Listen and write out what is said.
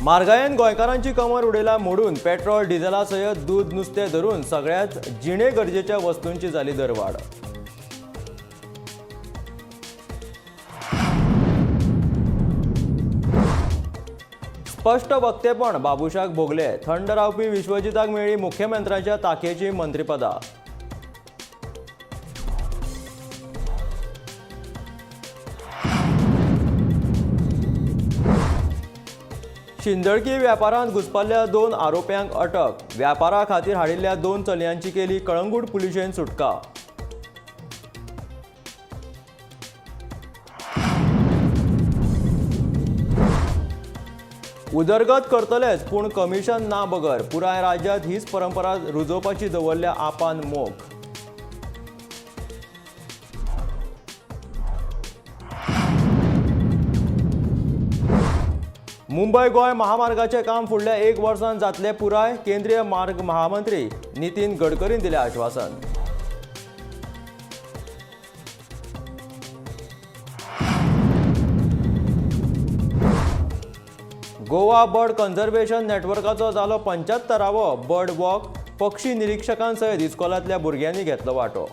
म्हारगायेन गोंयकारांची कमर उडयला मोडून. पेट्रोल डिझेला सयत दूद, नुस्तें धरून सगळ्याच जिणे गरजेच्या वस्तूंची जाली दरवाड. स्पश्ट वक्तेपण बाबुशाक भोगले. थंड रावपी विश्वजिताक मेळ्ळी मुख्यमंत्र्यांच्या ताकेची मंत्रीपदां. शिंदळकी व्यापारांत घुसपल्ल्या 2 आरोप्यांक अटक. व्यापारा खातीर हाडिल्ल्या 2 चलयांची केली कळंगूट पुलिशेन सुटका. उदरगत करतलेच पूण कमिशन ना बगर. पुराय राज्यांत हीच परंपरा रुजोवपाची दवरल्या आपान मोख. मुंबय गोंय महामार्गाचें काम फुडल्या 1 वर्सांत जातलें पुराय. केंद्रीय मार्ग महामंत्री नितीन गडकरीन दिलें आश्वासन. गोवा बर्ड कन्झर्वेशन नेटवर्काचो जालो 75वो बर्ड वॉक. पक्षी निरीक्षकांसयत इस्कोलांतल्या भुरग्यांनी घेतलो वांटो.